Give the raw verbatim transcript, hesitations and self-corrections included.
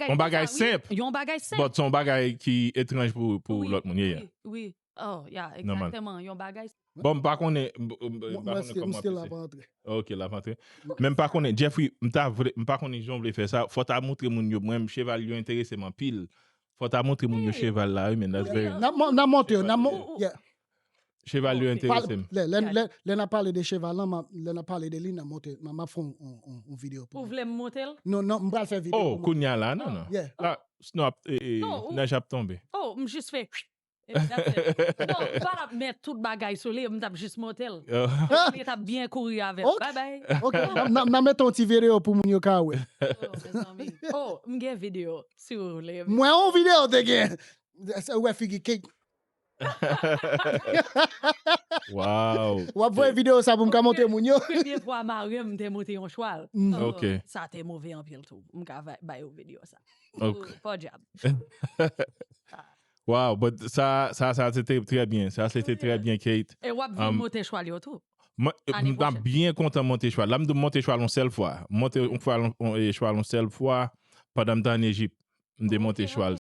Yon bagay senp. Yon bagay senp. But se yon bagay ki etranj pou, pou lòt moun. Yeah, yeah. Wi, wi. Oh, yeah, exactement. Yon bagay. Bon, m pa konnen, m pa konnen kòman. Ok, l ap antre. Men m pa konnen, Jeffrey, m ta vle, m pa konnen jan w vle fè sa. Fò ta montre moun yo, mwen, cheval yo enterese m anpil. Fò ta montre moun yo cheval la, wi, men that's very. N ap montre, n ap montre. Cheval yo enterese m. Lè n ap pale de cheval lan, lè n ap pale de li, n ap montre, m ap fè yon videyo pou ou. Ou vle m montre l? Non, non, m pral fè videyo. Oh, kounye a la, non, non. La, snow ap, nèj ap tonbe. Oh, m jis fè. Exactly. Non, m pa t ap met tout bagay sou li, m t ap jis monte l. Li t ap byen kouri avè m. Bye bye. Ok, n a mete yon ti videyo pou moun yo ka wè. Oh, mezanmi. Oh, m gen videyo, si w vle. Mwen yon videyo te gen. Ou wè figi Kate. Wow. W ap voye videyo sa pou m ka montre moun yo. Premye fwa mari m te monte yon chwal. Ok. Sa te move anpil tou. M ka bay ou videyo sa. Ok. Fò dyab. Wow, but sa, sa, sa se te trè byen. Sa se te trè byen, Kate. E w ap vin monte chwal yo tou. Mwen, m t ap byen kontan monte chwal. La, m te monte chwal yon sèl fwa. Monte yon chwal yon sèl fwa pandan m te ann Ejip. M te monte chwal.